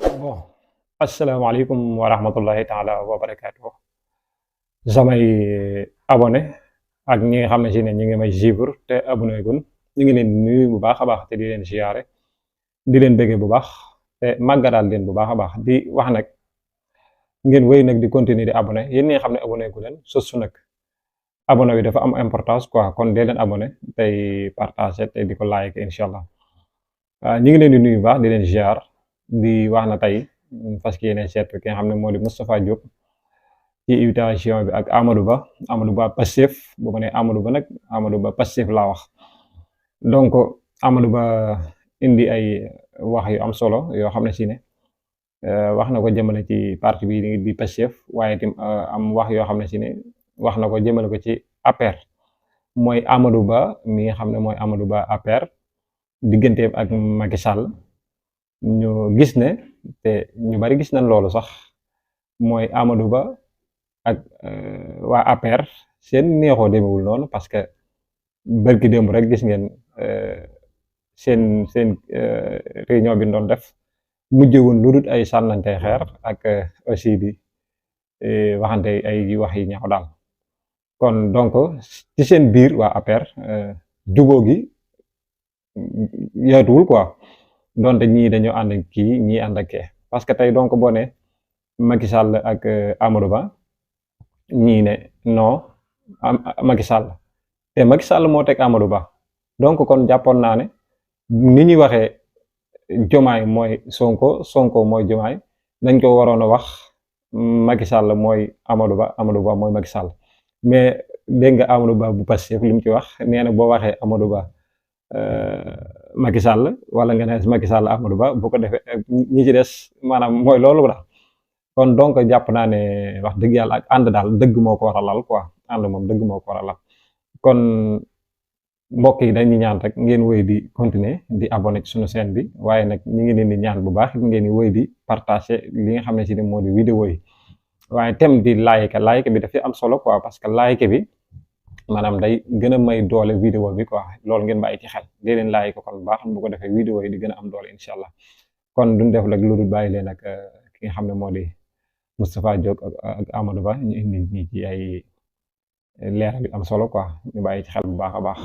Bon, asalaamaaleykum wa rahmatullahi taala wa barakaatu samay abonné ak ñi nga xam ne si ne ñu ngi may suivre te abonné gun ñu ngi leen di nuyu bu baax a baax te di leen siyaare di leen bëggee bu baax te màggadaal leen bu baax a baax di wax nag ngeen wéy nag di continuer di abonné yéen ñi nga xam ne abonné gu leen sosu nag abonné bi dafa am importance quoi kon dee leen abonné tey partager te di ko like incha allah ñu ngi leen di nuyu bu baax di leen siyaar di wax na tey fas yéene seet ki nga xam ne moo di Moustapha Diop ci invitation bi ak Amadou Ba Pastef bu ma nee Amadou Ba nag Amadou Ba Pastef laa wax donc Amadou Ba indi ay wax yu am solo yoo xam ne si ne wax na ko jëmale ci parti bi di Pastef waaye tim am wax yoo xam ne si ne wax na ko jëmale ko ci APR mooy Amadou Ba mi nga xam ne mooy Amadou Ba APR digganteem ak Macky Sall ñu gis ne te ñu bari gis nañ loolu sax mooy Amadou Ba ak waa APR seen neexoo demewul noonu parce que bërki démb rek gis ngeen seen réunion bi doon def mujjewul lu dul ay sànnante xeer ak aussi di waxante ay wax yi ñaaw daal kon donc ci seen biir waa APR jubóo gi yaatuwul quoi donte ñii dañoo ànd ak kii ñii ànd ak kee parce que tey donc boo ne Macky Sall ak Amadou Ba ñii ne non Macky Sall te Macky Sall moo teg Amadou Ba donc kon jàppoon naa ne ni ñuy waxee Jomaay mooy Sonko mooy Jomaay dañ ko waroon a wax Macky Sall mooy Amadou Ba mooy Macky Sall mais dégg nga Amadou Ba bu Pastef li mu ci wax nee na boo waxee Amadou Ba Macky Sall wala nga ne Macky Sall Amadou Ba bu ko defee ñi ci des maanaam mooy loolu daal kon donc jàpp naa ne wax dëgg yàlla ak ànd daal dëgg moo ko war a lal quoi ànd moom dëgg moo ko war a lal kon mbokk yi dañuy ñaan rek ngeen wéy di continuer di abonné ci suñu chaîne bi waaye nag ñu ngi leen di ñaan bu baax ngeen di wéy di partager li nga xam ne si ne moo di vidéo yi waaye thème di like bi dafay am solo quoi parce que like bi maanaam day gën a may doole vidéo bi quoi loolu ngeen bàyyi ci xel dee leen like ko kon bu baax bu ko defee vidéo yi di gën a am doole incha allah kon duñ def rek lu dul bàyyi leen ak ki nga xam ne moo di Moustapha Diop ak Amadou Ba ñu indi ñi ci ay leeral yu am solo quoi ñu bàyyi ci xel bu baax a baax.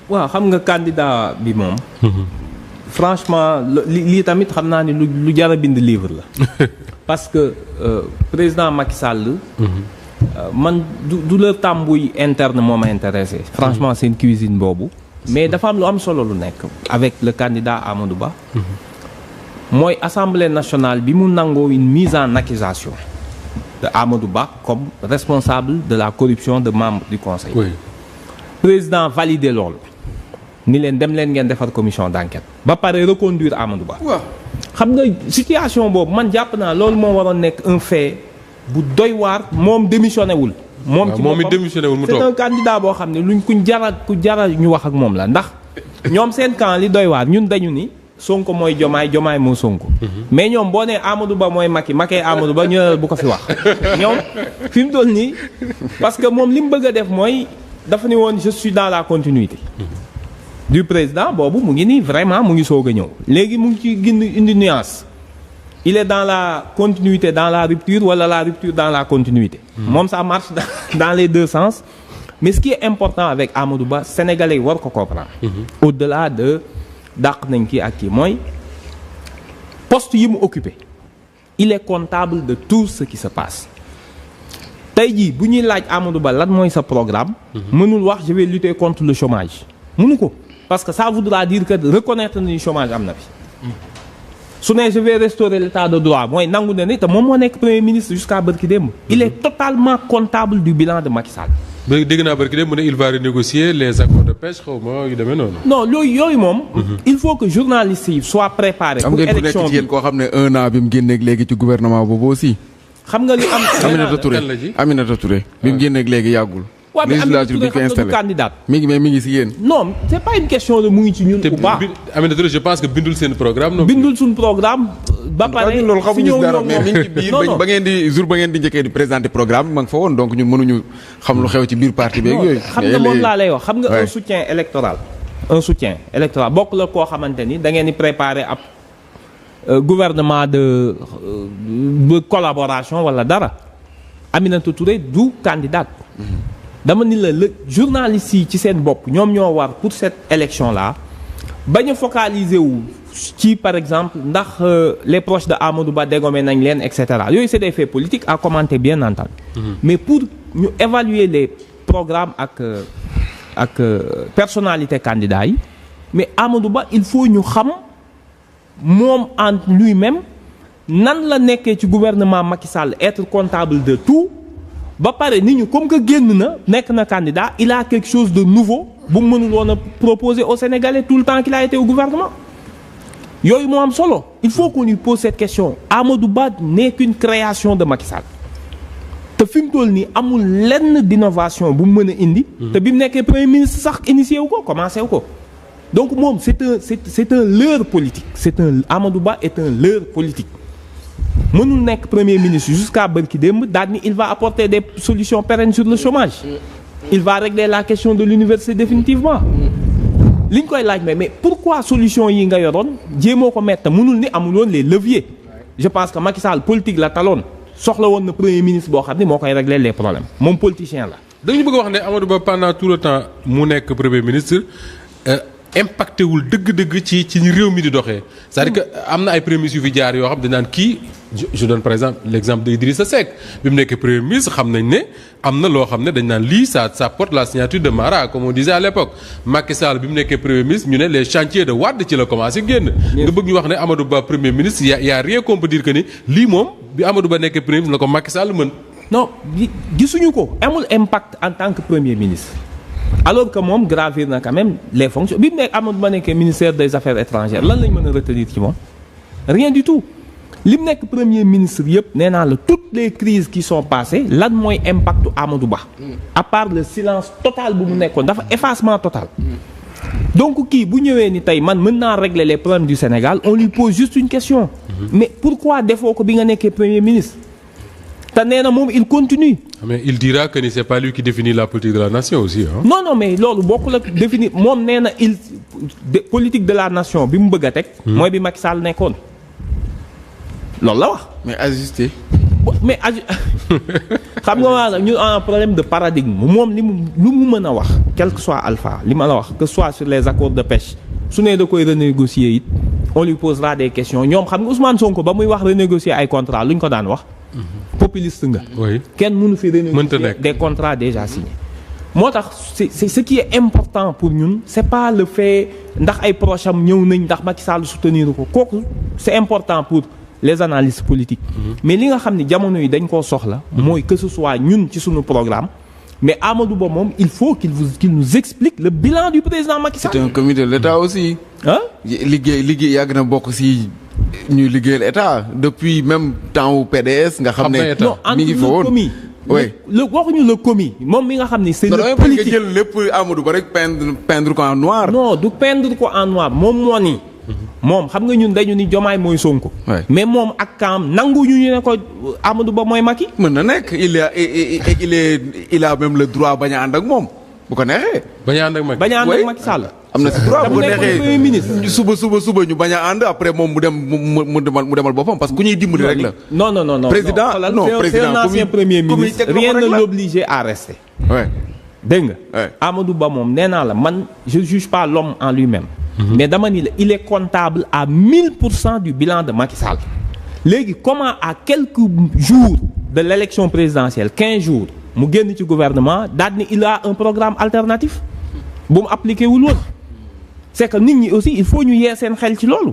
waaw xam nga candidat bi moom. franchement lii tamit xam naa ni lu jar a bind livre la. parce que président Macky Sall. man du leur tambouille interne moo ma intéressé franchement seen cuisine boobu mais dafa am lu am solo lu nekk avec le candidat Amadou Ba mooy assemblée nationale bi mu nangoo une mise en accusation de Amadou Ba comme responsable de la corruption de membres du conseil. Oui. Président validé loolu ni leen dem leen ngeen defar commission d'enquête ba pare reconduire Amadou Ba. waaw xam nga situation boobu man jàpp naa loolu moo waroon nekk un fait bu doy waar moom démissionné wul. moom ci boppam démissionné wul mu toog c'est un candidat boo xam ne luñ ku jara ñu wax ak moom la ndax ñoom seen camp li doy waar ñun dañu ni Sonko mooy Jomaay moo Sonko. mais ñoom boo nee Amadou Ba mooy Macky Amadou Ba ñu bu ko fi wax. ñoom fi mu toll nii parce que moom li mu bëgg a def mooy dafa ni woon je suis dans la continuité. du président boobu mu ngi nii vraiment mu ngi soog a ñëw léegi mu ngi ci gindi indi nuance. il est dans la continuité dans la rupture wala la rupture dans la continuité. moom ça marche dans les deux sens. mais ce qui est important avec Amadou Ba sénégalais yi war ko comprendre. au-delà de dàq nañ kii ak kii mooy poste yi mu occupé il est comptable de tout ce qui se passe. tey jii bu ñuy laaj Amadou Ba lan mooy sa programme. mënul wax je vais lutter contre le chômage. mënu ko parce que ça voudra dire que reconnaître ni chômage am na fi. su ne je vais restaurer l'état de droit mooy nangu na ni te moom moo nekk premier ministre jusqu'à bërki démb. il est totalement comptable du bilan de Macky Sall. dégg naa bërki démb mu ne il va renégocier les accords de pêche xaw ma yu demee noonu. non yooyu moom. il faut que journalistes yi soient préparés. pour élection bi am ngeen ku nekk ci yéen koo xam ne 1 an bi mu génneeg léegi ci gouvernement boobu aussi. xam nga li am. Aminata Touré bi mu génneeg léegi yàggul. waaw mais Aminata Touré xam nga du candidat. mi ngi si yéen. non c'est pas une question de mu ngi ci ñun ou pas. Aminata Touré je pense que bindul seen programme. non bindul suñu programme. ba pare loolu xamuñu dara mais mi ngi ci biir ba ngeen di jour ba ngeen di njëkkee di présenter programme ma nga fa woon donc ñun mënuñu xam lu xew ci biir parti beeg yooyu. xam nga moom laa lay wax xam nga un soutien électoral. bokk la koo xamante ni da ngeen di préparer ab gouvernement de collaboration wala dara Aminata Touré du candidate. dama ni la journalistes yi ci seen bopp ñoom ñoo war pour cette élection là bañ a focaliser wu ci par exemple ndax les proches de Amadou Ba dégommé nañ leen et cetera yooyu c'est des faits politiques à commenter bien entendu. Mais pour ñu évaluer les programmes ak personnalité candidats yi mais Amadou Ba il faut ñu xam moom en lui-même nan la nekkee ci gouvernement Macky Sall être comptable de tout. ba pare nit ñu comme que génn na nekk na candidat il a quelque chose de nouveau bu mu mënul woon a proposer aux Sénégalais tout le temps qu'il a été au gouvernement yooyu moo am solo il faut qu'on lui pose cette question Amadou Ba n'est qu'une création de Macky Sall te fi mu toll nii amul lenn d'innovation bu mu mën a indi. te bi mu nekkee premier ministre sax initié wu ko commencé wu ko donc moom c'est un leurre politique Amadou Ba est un leurre politique. mënul nekk premier ministre jusqu'à bërki démb daal ni il va apporter des solutions pérennes sur le chômage il va régler la question de l'université définitivement li ñu koy laaj mais pourquoi solution yi nga yoroon jéemoo ko mettre mënul ni amul woon les leviers je pense que Macky Sall politique la taloon soxla woon na premier ministre boo xam ni moo koy régler les problèmes moom politicien la. dañu bëgg a wax ne Amadou Ba pendant tout le temps mu nekk premier ministre impacté wul dëgg-dëgg ci ni réew mi di doxee c'est-à-dire que am na ay premiers ministres yu fi jaar yoo xam dañ naan kii je donne par exemple l'exemple de Idrissa Seck bi mu nekkee premier ministre xam nañ ne am na loo xam ne dañ naan lii ça porte la signature de Mara comme on disait à l'époque Macky Sall bi mu nekkee premier ministre ñu ne les chantiers de Wade ci la commencé génn. nga bëgg ñu wax ne Amadou Ba premier ministre y a rien qu'on peut dire que ni lii moom bi Amadou Ba nekkee premier ministre la ko Macky Sall mën. non gisuñu ko amul impact en tant que premier ministre. alors que moom gravir na quand même les fonctions bi mu nekk Amadou Ba nekkee ministère des affaires étrangères lan lañ mën a retenir ci moom rien du tout li mu nekk premier ministre yëpp nee naa la toutes les crises qui sont passées lan mooy impactu Amadou Ba à part le silence total bu mu nekkoon dafa effacement total donc kii bu ñëwee ni tey man mën naa régler les problèmes du Sénégal on lui pose juste une question mais pourquoi defoo ko bi nga nekkee premier ministre te nee na moom il continue. mais il dira que ni c'est pas lui qui définit la politique de la nation aussi hein? non mais loolu bokkul ak définir moom nee na politique de la nation bi mu bëgg a teg. mooy bi Macky Sall nekkoon loolu la wax. mais ajusté. mais xam nga waa ñu am un problème de paradigme moom lu mu mën a wax quel que soit Alpha li ma la wax que ce soit sur les accords de pêche su nee da koy renégocier it on lui posera des questions ñoom xam nga Ousmane Sonko ba muy wax renégocier ay contrats lu ñu ko daan wax. populiste nga. oui kenn mënu fi renégocier des contrats déjà signés. moo tax c'est ce qui est important pour ñun c'est pas le fait ndax ay proches am ñëw nañ ndax Macky Sall soutenir ko kooku c'est important pour les analystes politiques. mais li nga xam ne jamono yi dañ koo soxla. mooy que ce soit ñun ci suñu programme. mais Amadou Ba moom il faut qu'il nous explique le bilan du président Macky Sall. c'est un comité de l'État aussi. ah liggéey yàgg na bokk ci ñuy liggéeyal État depuis même temps wu PDS nga xam ne. non mi ngi fa woon oui le waxuñu le commis moom mi nga xam ne c'est le politique nga jël lépp Amadou Ba rek peindre ko en noir. non du peindre ko en noir moom moo ni. moom xam nga ñun dañu ni Diomaye mooy Sonko. mais moom ak kaam nangu ñu ne ko Amadou Ba mooy Macky. mën na nekk il a même le droit bañ a ànd ak moom bu ko neexee. bañ a ànd ak Macky bañ a ànd ak Macky Sall. am na si droit bu ko premier ministre. neexee suba ñu bañ a ànd après moom mu demal boppam parce que ku ñuy dimbali rek la. non président c'est un ancien premier ministre rien ne l'obligeait à rester. dégg nga. Amadou Ba moom nee naa la man je juge pas l'homme en lui-même. mais dama ni la il est comptable à 1000% du bilan de Macky Sall. léegi comment à quelques jours de l'élection présidentielle 15 jours mu génn ci gouvernement daal ni il a un programme alternatif bu mu appliqué wul woon c'est que nit ñi aussi il faut ñu yee seen xel ci loolu.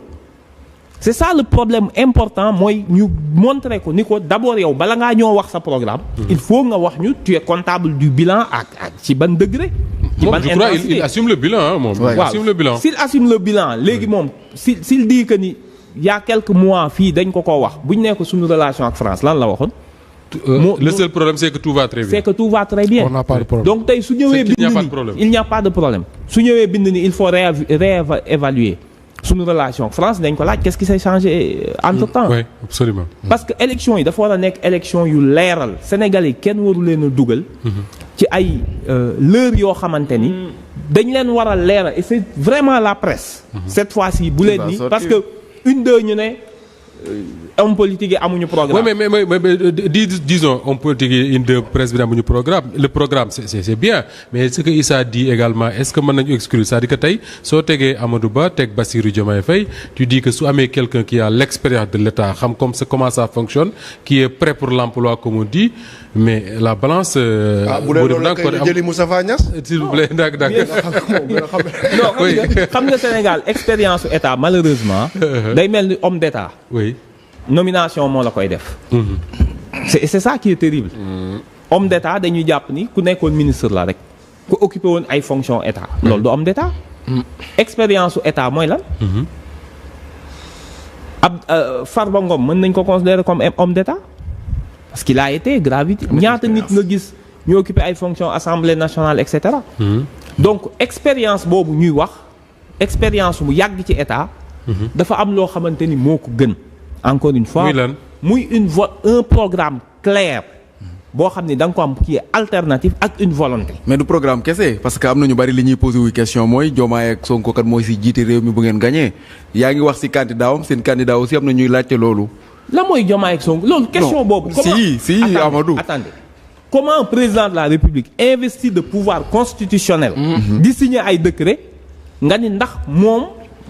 c'est ça le problème important mooy ñu montrer ko ni ko d'abord yow bala ngaa ñoo wax sa programme. il faut nga wax ñu tu es comptable du bilan ak ci ban degré. ci ban je crois il assume le bilan hein, moom. Ouais. assume le bilan. s'il assume le bilan léegi moom s'il dit que ni y a quelques mois fii dañ ko wax bu ñu nekk suñu relation ak France lan la waxoon. le seul problème c'est que tout va très bien. c'est que tout va très bien. on n'a pas de problème. donc tey su ñëwee bind ni il n'y a pas de problème. su ñëwee bind ni il faut réévaluer suñu relation ak France dañ ko laaj qu'est-ce qui s'est changé entre temps. oui absolument. parce que élection yi dafa war a nekk élection yu leeral Sénégalais kenn waru leen a dugal. ci ay l'heure yoo xamante ni. dañ leen war a leeral et c'est vraiment la presse. cette fois-ci bu leen ni parce que une deux ñu ne homme politique yi amuñu programme. Oui, mais disons homme politique yi indi président amuñu programme le programme c'est bien mais ce que Issa dit également est-ce que mën nañu exclure c'est-à-dire que tey soo tegee Amadou Ba teg Bassirou Diomaye Faye tu dis que su amee quelqu'un qui a l'expérience de l'État xam comment ça fonctionne qui est prêt pour l'emploi comme on dit mais la balance. bu dee loolu kay jëli Moustapha Niasse. s'il vous plaît d'accord. non xam nga Sénégal expérience su état malheureusement. day mel ni homme d'état. oui. nomination moo la koy def. c'est ça qui est terrible. Homme d'état dañuy jàpp ni ku nekkoon ministre la rek ku occupé woon ay fonctions état. loolu du homme d'état. expérience su état mooy lan. Farba Ngom mën nañ ko considérer comme homme d'état. parce qu'il a été gravité ñaata nit nga gis ñu occupé ay fonctions assemblée nationale et cetera. donc expérience boobu ñuy wax expérience bu yàgg ci état. dafa am loo xamante ni moo ko gën. encore une fois muy un programme clair boo xam ni da nga ko am qui est alternative ak une volonté. mais du programme kese parce que am na ñu bari li ñuy posé wu question mooy Diomaye ak Sonko kat mooy si jiite réew mi bu ngeen gagné yaa ngi wax si candidat am seen candidat aussi am na ñuy laajte loolu. la mooy Diomaye ak Sonko loolu question boobu. si Amadou. attendez comment un président de la République investi de pouvoir constitutionnel. di signer ay décret nga ni ndax moom.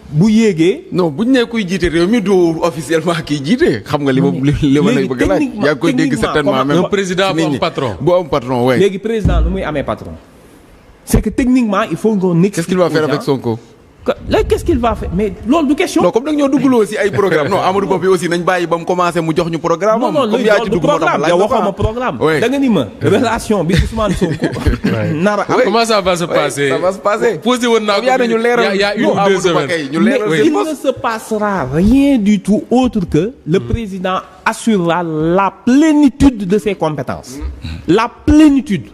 bu yéegee. non buñ ne kuy jiite réew mi du officiellement kii jiite. xam nga li ma lay bëgg laaj. yaa ngi koy dégg certainement même. un président bu am patron. bu am patron oui. léegi président nu muy amee patron. c'est que techniquement il faut qu'on explique. qu'est-ce qu'il va faire avec Sonko. léegi qu'est-ce qu'il va faire mais loolu du question. non comme nag ñoo duggloo si ay programme non Amadou Ba bi aussi nañ bàyyi ba mu commencé mu jox ñu programme am. non comme yaa ci dugg moo tax yow waxoo ma programme. da nga ni ma relation bi Ousmane Sonko. nar a am comment ça va se passer. ça va se passer. posé woon naa ko il y a une ou 2 semaines. mais il ne se passera rien du tout autre que le président assurera la plénitude de ses compétences. la plénitude.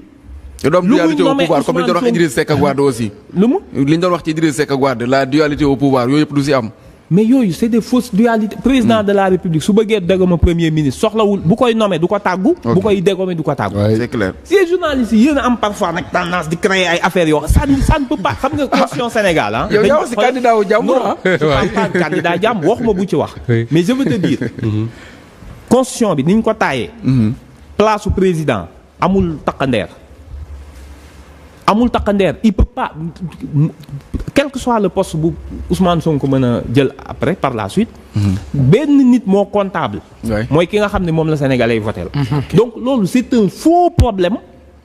te doom dualité au pouvoir comme li ñu doon wax Idriss Seck ak Wade aussi. lu mu li ñu doon wax ci Idriss Seck ak Wade la dualité au pouvoir yooyu yëpp du si am. mais yooyu c'est des fausses dualités. président de la République su bëggee déggoon premier ministre soxlawul bu koy nommer du ko tàggu. bu koy déggoon du ko tàggu. c'est clair. ces journalistes yi yéen a am parfois nag tendance di créer ay affaires yoo ça ne peut pas xam nga constitution Sénégal ah. yow yaa wax si candidat wu jàmm non pas candidat jàmm waxuma bu ci wax. mais je veux te dire. constitution bi ni ñu ko taayee. place su président amul takkandeer. amul takkandeer il peut pas quel que soit le poste bu Ousmane Sonko mën a jël après par la suite. benn nit moo comptable. mooy ki nga xam ne moom la Sénégalais yi voté la. donc loolu c'est un faux problème.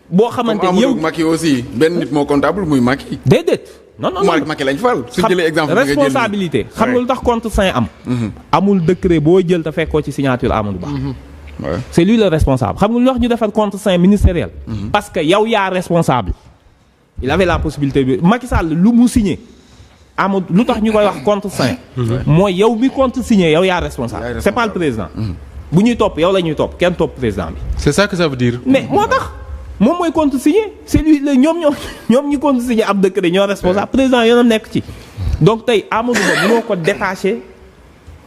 boo xamante ni yow Macky aussi benn nit moo comptable muy Macky. déedéet. non Macky lañ fal. su jëlee exemple nga jël responsabilité xam nga lu tax contre saint am. amul décret boo jël te fekkoo ci signature Amadou Ba. c'est lui le responsable xam nga lu wax ñu defar contre saint ministériel. parce que yow yaa responsable. il avait la possibilité bi Macky Sall lu mu signé Amadou lu tax ñu koy wax contre saint. mooy yow mi contre signé yow yaa responsable. c'est pas le président. bu ñuy topp yow la ñuy topp kenn topp président bi. c'est ça que ça veut dire. mais moo tax moom mooy contre signé c'est lui la ñoom ñi contre signé ab décret ñoo responsable président yoonam nekk ci. donc tey Amadou Ba mënoo ko détaché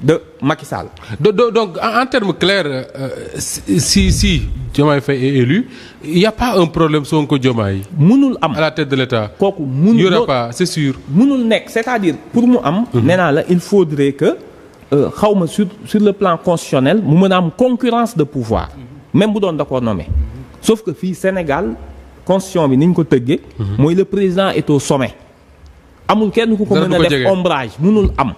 de Macky Sall. Donc en termes clairs si Diomaye Faye est élu il y a pas un problème Sonko Diomaye mënul am à la tête de l'État. kooku mënul il y aura pas c'est sûr. mënul nekk c'est-à-dire pour mu am. nee naa la il faudrait que xaw ma sur le plan constitutionnel mu mën a am concurrence de pouvoir. même bu doon da koo nommé. sauf que fii Sénégal constitution bi ni ñu ko tëggee. mooy le président est au sommet. amul kenn ku ko mën a def ombrage mënul am.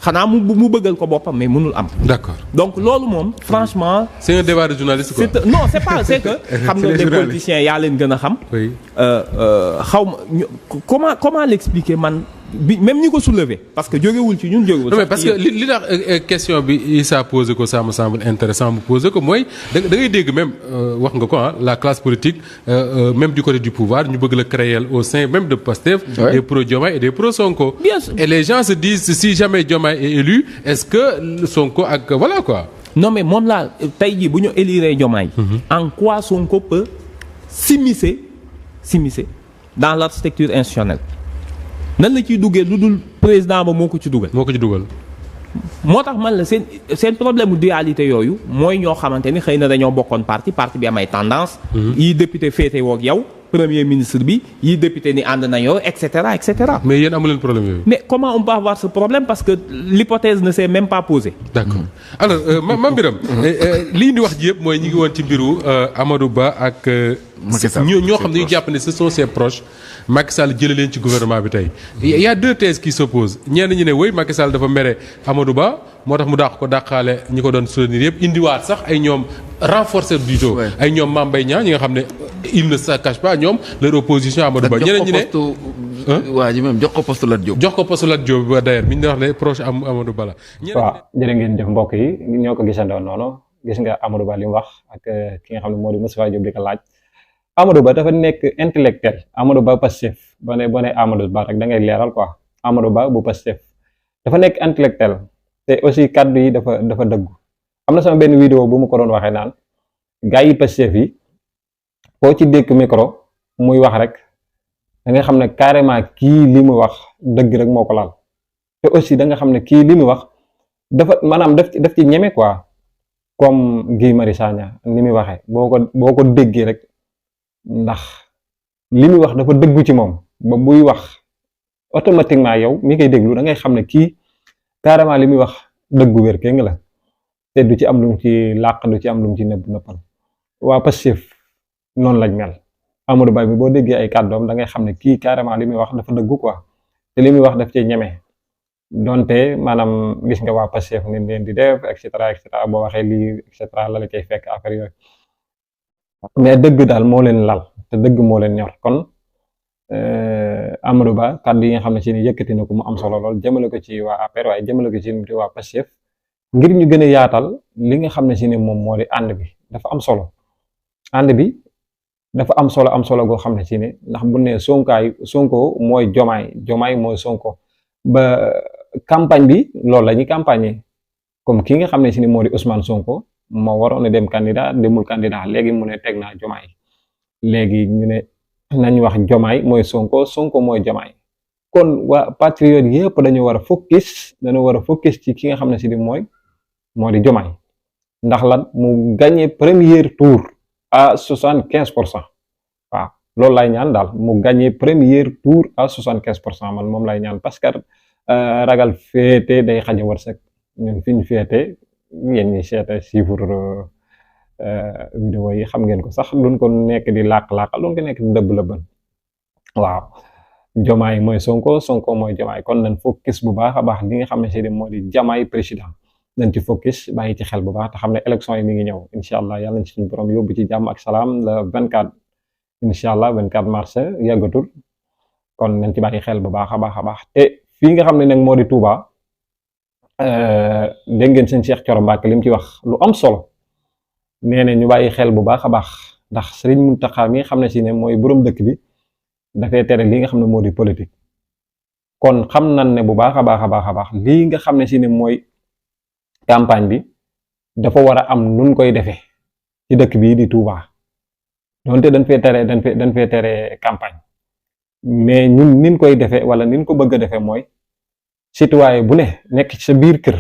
xanaa mu bëggal ko boppam mais mënul am. d'accord donc loolu moom franchement. c'est un débat de journaliste quoi. non c'est que. xam nga les politiciens yaa leen gën a xam. oui. xaw ma comment l'expliquer man bi même ñi ko soulever parce que jógewul ci ñun jógewul. non mais parce que li tax question bi Issa posé ko ça me semble intéressant mu posé ko mooy da ngay dégg même wax nga ko la classe politique même du côté du pouvoir ñu bëgg la créer au sein même de Pastef. des pro Diomaye et des pro Sonko. bien sûr. et les gens se disent si jamais Diomaye est élu est-ce que Sonko ak voilà quoi. non mais moom laa tey jii bu ñu élire Diomaye. en quoi Sonko peut s'immiscer dans l'architecture institutionnelle. nan la ciy duggee lu dul président ba moo ko ci dugal. moo tax man la seen problème mu dualité yooyu mooy ñoo xamante ni xëy na dañoo bokkoon parti bi am ay tendance yi député féete woog yow premier ministre bi yi député ni ànd nañoo et cetera et cetera. mais yéen amu leen problème yooyu. mais comment on peut avoir ce problème parce que l'hypothèse ne s'est même pas posée. d'accord alors Mame Birame lii di wax ji yëpp mooy ñi ngi woon ci mbiru Amadou Ba ak. ñoo xam ne ñu jàpp ne ce sont ses proches. Macky Sall jëlee leen ci gouvernement bi tey il y a deux thèses qui s'opposent ñenn ñi ne woy Macky Sall dafa mere Amadou Ba moo tax mu dàq ko dàqaale ñi ko doon soutenir yëpp indiwaat sax ay ñoom renforcer du taux ay ñoom Mame Mbaye Niang ñi nga xam ne il ne se cache pas ñoom leur opposition Amadou Ba ñeneen ñi ne waa ji même jox ko poste Lat Diop jox ko poste Lat Diop ba d'ailleurs mi ñu wax ne proche Amadou Ba la waaw jërë ngeen jëf mbokk yi ñoo ko gisandoo noonu gis nga Amadou Ba li mu wax ak ki nga xam ne moo di Moustapha Diop di ko laaj Amadou Ba dafa nekk intellectuel Amadou Ba Pastef boo ne Amadou Ba rek da ngay leeral quoi Amadou Ba bu Pastef dafa nekk intellectuel te aussi kaddu yi dafa dëggu am na sama benn vidéo bu mu ko doon waxee naan gars yi Pastef yi koo ci dékk micro muy wax rek da nga xam ne carrément kii li mu wax dëgg rek moo ko laal te aussi da nga xam ne kii li mu wax dafa maanaam daf ci ñeme quoi comme Guy Marius Sagna ni muy waxee boo ko déggee rek. ndax li muy wax dafa dëggu ci moom ba buy wax automatiquement yow mi koy déglu da ngay xam ne kii carrément li muy wax dëggu wér kéng la te du ci am lu mu ci làq du ci am lu mu ci nëppal waa Pastef noonu lañ mel Amadou Ba bi boo déggee ay kàddoom da ngay xam ne kii carrément li muy wax dafa dëggu quoi te li muy wax daf cee ñeme donte maanaam gis nga waa Pastef ni leen di def et cetera boo waxee lii et cetera la cay fekk affaire yooyu. mais dëgg daal moo leen lal te dëgg moo leen ñor kon Amadou Ba kàddu yi nga xam ne ci ni yëkkati na ko mu am solo lool jëmale ko ci waa APR waaye jëmale ko ci waa Pastef ngir ñu gën a yaatal li nga xam ne ci ni moom moo di ànd bi dafa am solo ànd bi dafa am solo goo xam ne ci ni ndax bu ne Sonko mooy Jomaay mooy Sonko ba campagne bi loolu la ñuy campagne comme ki nga xam ne ci ni moo di Ousmane Sonko. moo waroon a dem candidat demul candidat léegi mu ne teg naa Jomaay léegi ñu ne nañ wax Jomaay mooy Sonko mooy Jomaay kon waa patriote yëpp dañu war a focus ci ki nga xam ne si di moo di Jomaay ndax lan mu gagné premier tour à 75% waaw loolu lay ñaan daal mu gagné premier tour à 75% man moom lay ñaan parce que ragal féete day xañ a wërsëg ñun fi ñu féete yéen ñi seeta suivre vidéo yi xam ngeen ko sax luñ ko nekk di làq-làqal luñ ko nekk di dëbb-lëbban waaw Jomaay mooy Sonko mooy Jomaay kon nañ focus bu baax a baax li nga xam ne si moo di Jomaay président nañ ci focus bàyyi ci xel bu baax te xam ne élection yi mi ngi ñëw incha allah yàlla nañ ci suñu borom yóbbu ci jàmm ak salaam le 24 incha allah 24 mars yàggatul kon nañ ci bàyyi xel bu baax a baax te fii nga xam ne nag moo di Touba dégg ngeen seen Cheikh Thioro Mbacké li mu ci wax lu am solo nee na ñu bàyyi xel bu baax a baax ndax Serigne Mountakha mi nga xam ne si ne mooy borom dëkk bi dafay tere li nga xam ne moo di politique kon xam nañ ne bu baax a baax lii nga xam ne si ne mooy campagne bi dafa war a am nun koy defee ci dëkk bii di Touba donte dañ fee tere campagne mais ñun nin koy defee wala nin ko bëgg a defee mooy citoyen bu ne nekk ci sa biir kër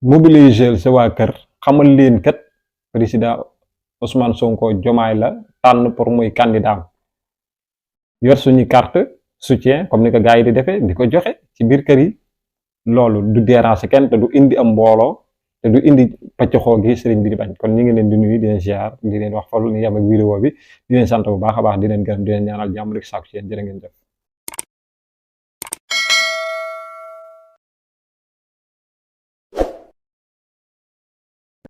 mobiliser sa waa kër xamal leen kat président Ousmane Sonko Jomaay la tànn pour muy candidat yor suñu carte soutien comme ni ko gars yi di defee di ko joxe ci biir kër yi loolu du déranger kenn te du indi am mbooloo te du indi paccoxoo gi sëriñ bi di bañ kon ñi ngi leen di nuyu di leen ziar di leen wax fol ni yam ak vidéo bi di leen sant bu baax a baax di leen gërëm di leen ñaanal jàmm rek sàkku ci yéen jërë ngeen jëf